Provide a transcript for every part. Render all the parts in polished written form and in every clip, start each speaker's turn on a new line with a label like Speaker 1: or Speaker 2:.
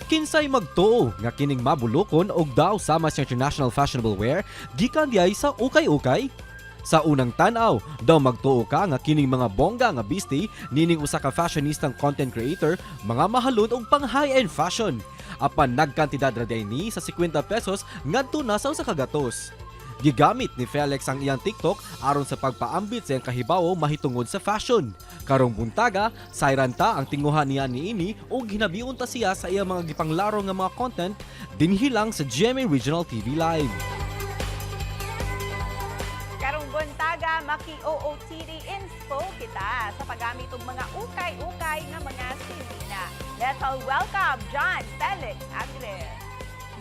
Speaker 1: Kinsay magtuo nga kining mabulokon og daw sama sa international fashionable wear gikan diay sa ukay-ukay? Sa unang tan-aw, daw magtuo ka nga kining mga bongga nga bisti nining usa ka fashionistang content creator mga mahalon og pang high-end fashion. Apan nagkantidad ra diay ni sa 50 pesos ngadto na sa usa ka gatos. Gigamit ni Felix ang iyang TikTok aron sa pagpaambit sa iyang kahibawo mahitungod sa fashion. Karong buntaga, sayran ta ang tinguha niya niini ug hinabion ta siya sa iyang mga gipanglaro nga mga content dinhi lang sa GMA Regional TV Live.
Speaker 2: Karong buntaga, maki-OOTD inspo kita sa paggamit og mga ukay-ukay nga mga sinina. Let's all welcome John Felix Aguilar.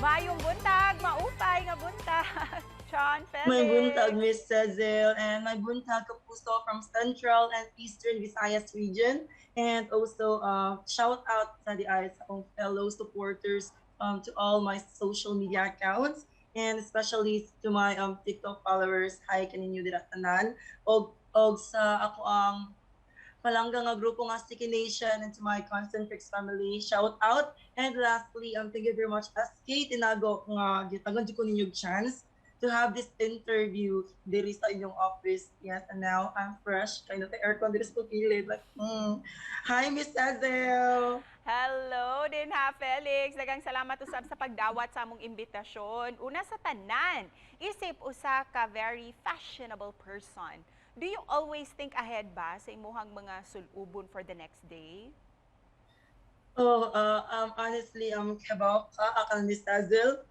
Speaker 2: Maayong buntag, maupay nga buntag. John Felix.
Speaker 3: May buntag, Miss Cecil, and may buntag, kapuso from Central and Eastern Visayas region. And also, shout out sa diay sa akong fellow supporters to all my social media accounts and especially to my TikTok followers. Hi kaninyo dira tanan. Og sa ako ang palangga nga grupo nga Sticky Nation and to my Constant Fix family. Shout out. And lastly, thank you very much, SK Tinago, nga gitagan jud ko ninyo og chance to have this interview diri sa inyong office. Yes, and now I'm fresh. Kay naa aircon diri sa kilid. Like, Hi, Miss Cecil!
Speaker 2: Hello din ha, Felix. Daghang salamat usab sa pagdawat sa among imbitasyon. Una sa tanan, isip usa ka very fashionable person, do you always think ahead ba sa imuhang mga sulubon for the next day?
Speaker 3: Oh, honestly, kabaw ka, akal Miss Cecil.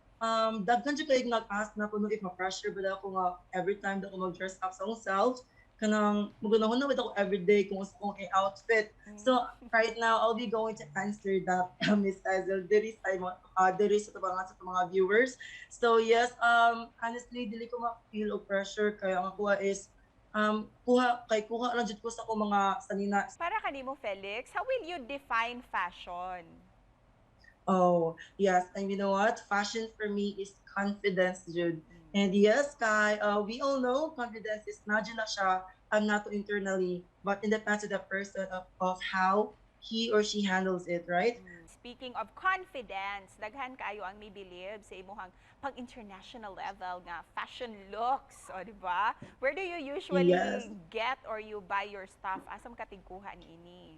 Speaker 3: Daghan jud kayo nag-ask na kuno if ma-pressure ba ako nga every time da ako mag-dress up sa akong self. Kanang magunahon na with ako everyday kung unsa akong i-outfit. So right now, I'll be going to answer that, Miss Cecil, diri sa tabangan sa mga viewers. So yes, honestly, dili ko ma-feel og pressure kaya ang kuha is kuha kay kuha lang jud ko sa akong mga sanina.
Speaker 2: Para kanimo, Felix, how will you define fashion?
Speaker 3: Oh, yes. And you know what? Fashion for me is confidence, jud. And yes, kay, we all know confidence is not na siya not internally, but it depends to the person of how he or she handles it, right?
Speaker 2: Speaking of confidence, daghan kaayo ang mibilib sa imuhang pang international level nga fashion looks, o di ba? Where do you usually get or you buy your stuff? Asa man ka tigkuha niini?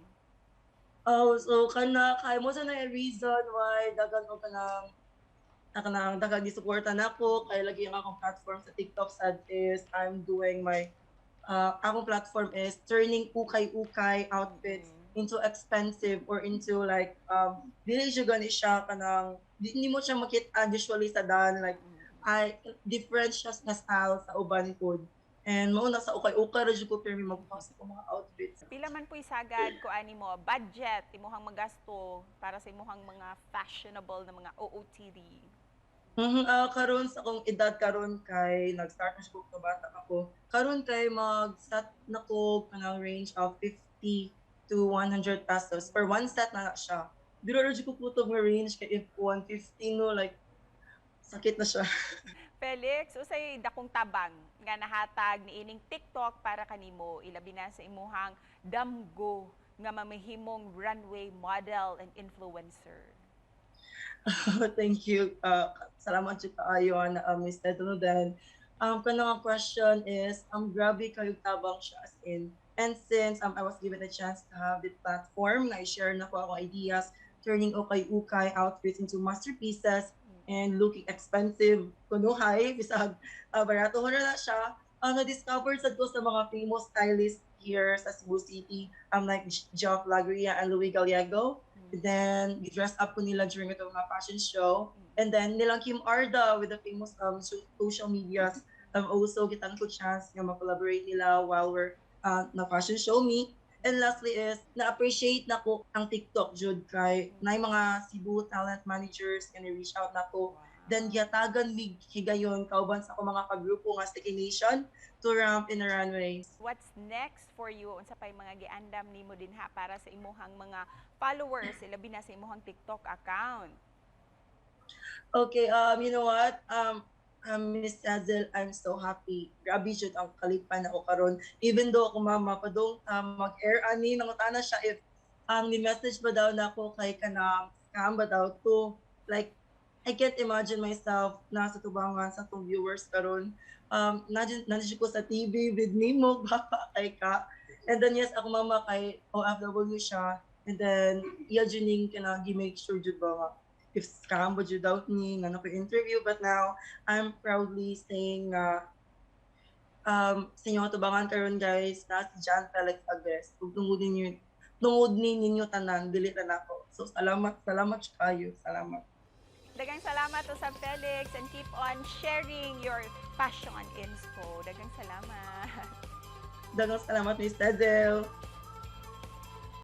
Speaker 3: Oh, so kana kay mao sa na reason why daghan og kanang daghang gisuporta nako kay lagi ang akong platform sa TikTok sad is I'm doing my akong platform is turning ukay-ukay outfits into expensive or into like dili siya gani siya kanang di mo siya makita usually sa dan, like ay different siya nga style sa uban pod and mao na sa ukay-ukay ra jud ko pirmi magkuha sa akong mga outfits.
Speaker 2: Pila man po'y sagad ko ani mo budget imuhang magasto para sa imuhang mga fashionable na mga OOTD?
Speaker 3: Karon sa akong edad karon kay nag-start na siya ko bata ako. Karon kay mag-set na ko kanang range of 50 to 100 pesos per one set na siya. Dili ra jud ko kutob nga range kay if 150, no, like sakit na siya.
Speaker 2: Felix, usay dakong tabang nga nahatag niining TikTok para kanimo, ilabi na sa imuhang damgo nga mamahimong runway model and influencer?
Speaker 3: Thank you. Salamat jud kaayo na Miss Then kanang question is grabe kayo tabang siya as in. And since I was given a chance to have the platform na i-share na ko akong ideas, turning ukay-ukay outfits into masterpieces and looking expensive kunuhay bisag barato na siya. Na-discover sad ko sa mga famous stylists here sa Cebu City, like Geoff Lagria and Louis Gallego. Then, dress up ko nila during itong mga fashion show. And then, nilang Kim Arda with the famous social medias. Also, kitang ko chance nga ma-collaborate nila while we're na fashion show me. And lastly is, na-appreciate na ko ang TikTok, jud, kay na mga Cebu talent managers nga ni-reach out na ko. Then, gihatagan mig higayon kauban sa akong mga kagrupo nga Sticky Nation to ramp in a runway.
Speaker 2: What's next for you? Unsa pay mga giandam nimo dinha para sa imuhang mga followers, ilabi na sa imuhang TikTok account?
Speaker 3: Okay, you know what? Miss Hazel, I'm so happy. Grabe jud ang kalipan ako karon. Even though ako mama padung mag-air ani, nangutana siya if ang ni message ba daw nako kay kanang scam ba daw to, like, I can't imagine myself na sa tubangan sa atong viewers karon, nandiyan ko sa TV with nimo, bapa kay ka. And then yes, ako mama kay OFW siya, and then iya jud ning kana gi-make sure jud ba nga if scam ba jud daw ni nga ko interview. But now I'm proudly saying nga sa inyong tubangan karon, guys, na si John Felix Agres, ug tungod ni ninyo tanan, dili ra nako. So salamat, salamat kayo, salamat.
Speaker 2: Daghang salamat to sa Felix and keep on sharing your passion, inspo. Daghang salamat.
Speaker 3: Daghang salamat, Miss Tedel.